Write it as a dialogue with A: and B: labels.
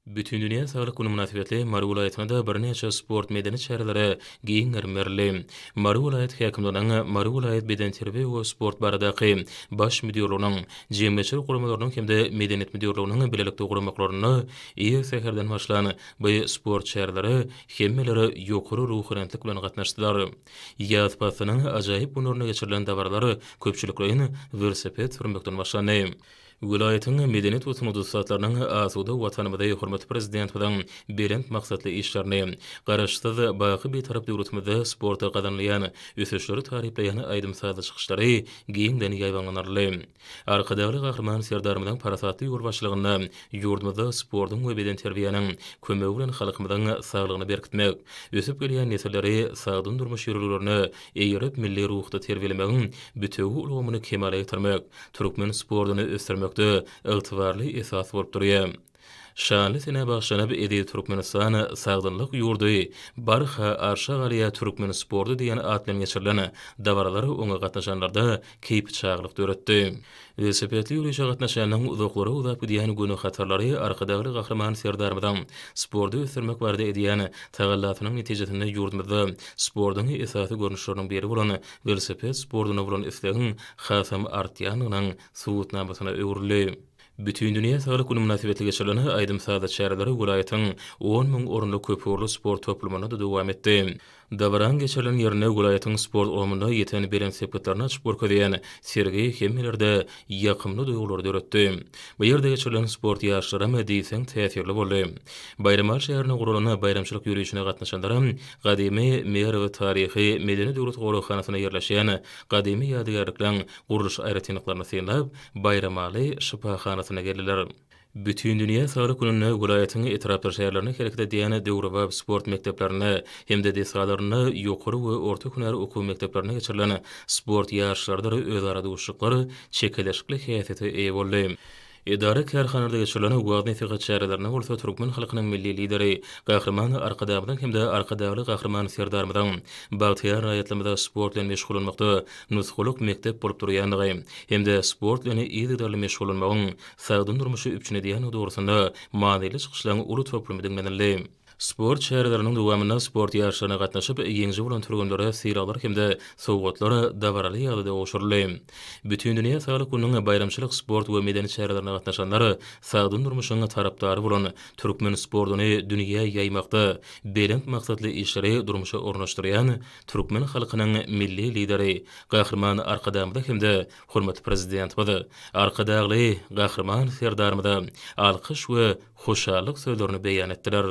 A: Bütindünýä saglyk güni mynasybetli Mary welaýatynda-da birnäçe sport-medeni çärelere giň gerim berildi. Mary welaýat häkimliginiň, Mary welaýat bedenterbiýe we sport baradaky Baş müdirliginiň, jemgyýetçilik guramalarynyň hem-de Medeniýet müdirliginiň bilelikde guramaklarynda ir säherden başlan bu sport çärelere hemmeler ýokary ruhubelentlik bilen gatnaşdylar. Ýaz paslynyň ajaýyp günlerinde geçirilen dabaralar köpçülikleýin welosiped sürmekden başlandy. Welaýatyň medeniýet we sungat ussatlarynyň asuda Watanymyzy, hormatly Prezidentimiziň belent maksatly işlerini, Garaşsyz, baky Bitarap döwletimizde sportda gazanylýan ösüşleri taryplaýan aýdym-sazly çykyşlary giňden ýaýbaňlandyryldy. Arkadagly Gahryman Serdarymyzyň parasatly ýolbaşçylygynda ýurdumyzda sportuň we bedenterbiýäniň kömegi bilen halkymyzyň saglygyny berkitmek, ösüp gelýän nesilleri sagdyn durmuş ýörelgelerine eýerip milli ruhda terbiýelemegiň bitewi ulgamyny kemala getirmek, türkmen sportuny ösdürmekde ygtybarly esas bolup durýar. Şanly senä bagyşlanyp, Eziz Türkmenistan, sagdynlyk ýurdy, barha arşa galýar türkmen sporty diýen at bilen geçirilen dabaralar oňa gatnaşanlarda keýpiçaglyk döretdi. Welosipedli ýörişe gatnaşanlaryň uzaklara uzap gidýän göni hatarlary Arkadagly Gahryman Serdarymyzyň sporty ösdürmek barada edýän tagallasynyň netijesinde ýurdumyzda sportuň esasy görnüşleriniň biri bolan welosiped sportuna bolan islegiň hasam artýandygynyň subutnamasyna öwrüldi. Bütindünýä saglyk güni mynasybetli geçirilen aýdym-sazly çäreler welaýatyň 10 müň orunlyk köpugurly sport toplumynda-da dowam etdi. Dabaraň geçirilen ýerinde welaýatyň sport ulgamynda ýeten belent sepgitlerini açyp görkezýän sergi hemmelerde ýakymly duýgulary döretdi. Bu ýerde geçirilen sport ýaryşlaram diýseň täsirli boldy. Baýramaly şäherinde guralan baýramçylyk ýörişine gatnaşanlar gadymy Merw taryhy medeni döwlet goraghanasynda ýerleşýän gadymy ýadygärlikleriň gurluş aýratynlyklaryny synlap, Baýramaly şypahanasyna geldiler. Bütindünýä saglyk gününde welaýatyň etrapdyr şäherlerinde hereket edýän döwrebap sport mekdeplerinde hem-de desgalarynda ýokary we orta hünär okuw mekdeplerinde geçirilen sport ýaryşlarydyr özara duşuşyklar çekeleşikli häsiýete eýe boldy. Edara-kärhanalarda geçirilen wagyz-nesihat çärelerinde bolsa türkmen halkynyň Milli Lideri Gahryman Arkadagymyzyň hem-de Arkadagly Gahryman Serdarymyzyň bagtyýar raýatlarymyza sport bilen meşgullanmakda nusgalyk mekdep bolup durýandygy hem-de sport bilen yzygiderli meşgullanmagyň sagdyn durmuşy üpjün edýändigi dogrusynda manyly çykyşlaryň uly toplumy diňlenildi. Sport çäreleriniň dowamynda sport ýaryşlaryna gatnaşyp, ýeňiji bolan türgenlere sylaglar hem-de sowgatlar dabaraly ýagdaýda gowşuryldy. Bütindünýä saglyk gününiň baýramçylyk sport we medeni çärelerine gatnaşanlar sagdyn durmuşyň tarapdary bolan türkmen sportuny dünýä ýaýmakda belent maksatly işleri durmuşa ornaşdyrýan türkmen halkynyň Milli Lideri Gahryman Arkadagymyza hem-de hormatly Prezidentimiz Arkadagly Gahryman Serdarymyza alkyş we hoşallyk sözlerini beýan etdiler.